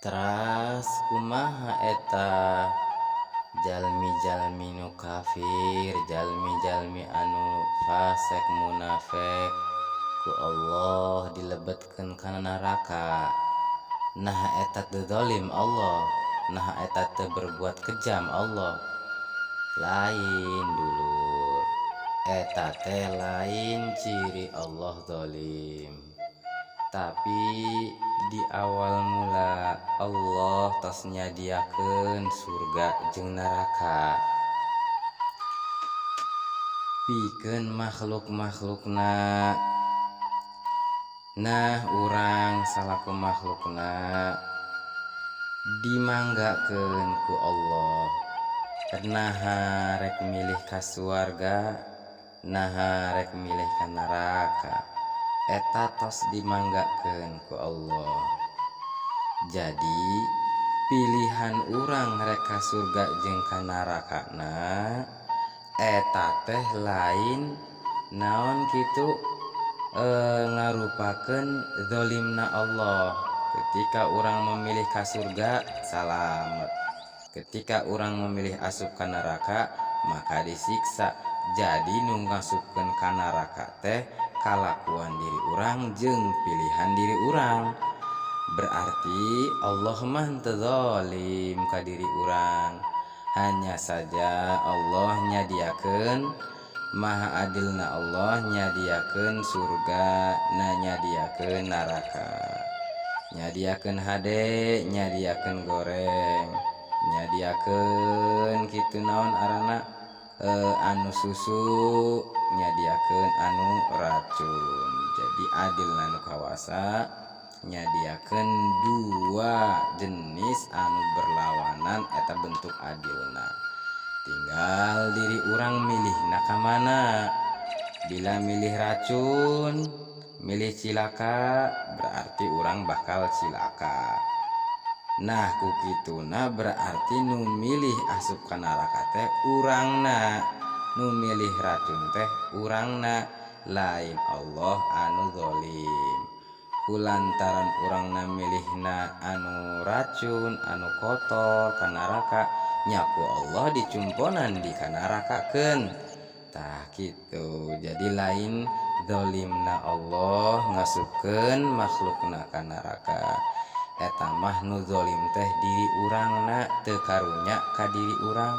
Teras kumaha eta jalmi-jalmi nu kafir, jalmi-jalmi anu fasek, munafik, ku Allah dilebetkeun kana neraka? Nah, eta teu zalim Allah? Nah, eta teu berbuat kejam Allah? Lain, dulur, eta teh lain ciri Allah zalim. Tapi di awal mula Allah tos nyadiakeun surga jeung neraka pikeun makhluk-makhlukna. Nah, urang salaku makhlukna dimanggakeun ku Allah, naha rek milih ka suarga, naha rek milih ka neraka, eta tos dimanggakeun ku Allah. Jadi pilihan urang rek ka surga jeung ka narakana eta teh lain naon kitu ngarupakeun zalimna Allah. Ketika urang memilih ka surga, salamet. Ketika urang memilih asup ka neraka, maka disiksa. Jadi nu ngasupkeun ka neraka teh kalakuan diri urang jeung pilihan diri urang. Berarti Allah mah teu zalim ka diri urang. Hanya saja Allah nyadiakeun, maha adilna Allah, nyadiakeun surga na nyadiakeun neraka, nyadiakeun hade, nyadiakeun goreng, nyadiakeun kitu naon arana anu susu, nyadiakeun anu racun. Jadi adil anu kawasa nyadiakeun dua jenis anu berlawanan, eta bentuk adilna. Tinggal diri urang milih ka mana. Bila milih racun, milih cilaka, berarti urang bakal cilaka. Nah, ku kituna berarti nu milih asup ka neraka teh urangna, nu milih racun teh urangna, lain Allah anu zalim. Kulantaran urangna milihna anu racun, anu kotor, ka neraka nya, ku Allah dicumponan di kanarakakeun. Tah, kitu. Jadi lain zalimna Allah ngasupkeun makhlukna ka neraka. Eta mah nu zalim teh diri urangna, teu karunya ka diri urang,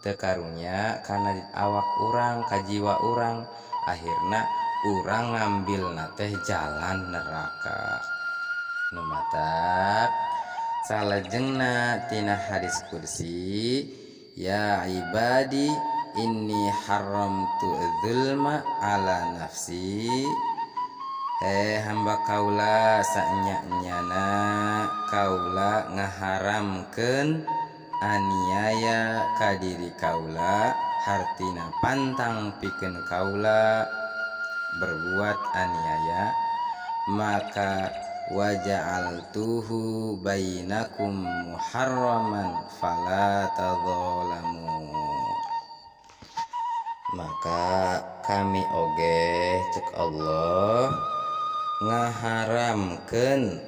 teu karunya kana awak urang, ka jiwa urang. Akhirna urang ngambilna teh jalan neraka. Nu matak salajengna tina hadis qudsi, "Ya ibadi, inni haramtu dzulma ala nafsi." He hamba kaula, saenya-enyana kaula ngaharamkeun aniaya ka diri kaula, hartina pantang pikeun kaula berbuat aniaya. Maka "waja'altuhu bainakum muharraman fala tadzalamu." Maka kami oge, cek Allah, ngaharamkeun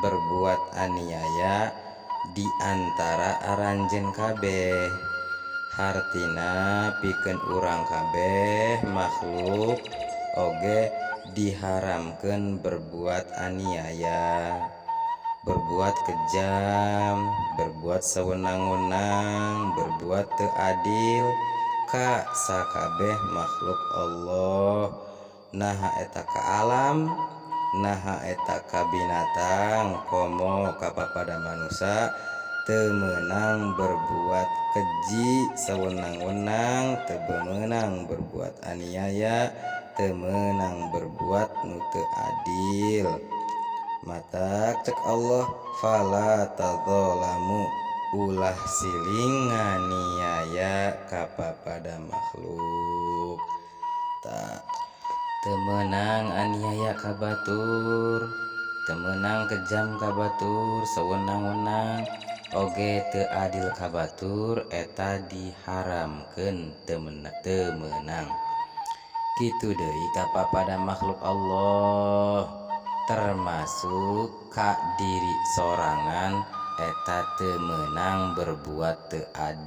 berbuat aniaya di antara aranjeun kabeh. Hartina pikeun urang kabeh makhluk oge diharamkeun berbuat aniaya, berbuat kejam, berbuat sewenang-wenang, berbuat teu adil ka sakabeh makhluk Allah, naha eta ka alam, naha eta ka binatang, komo ka papada manusia. Teu meunang berbuat keji sewenang-wenang, teu meunang berbuat aniaya, teu meunang berbuat nu teu adil. Matak cek Allah, "fala tadzalamu", ulah siling nganiaya ka papada makhluk. Tah, teu meunang aniaya ka batur, teu meunang kejam ka batur, sewenang-wenang oge teu adil ka batur, eta diharamkeun, teu meunang. Kitu deui ka papada makhluk Allah. Termasuk ka diri sorangan, eta teu meunang berbuat teu adil.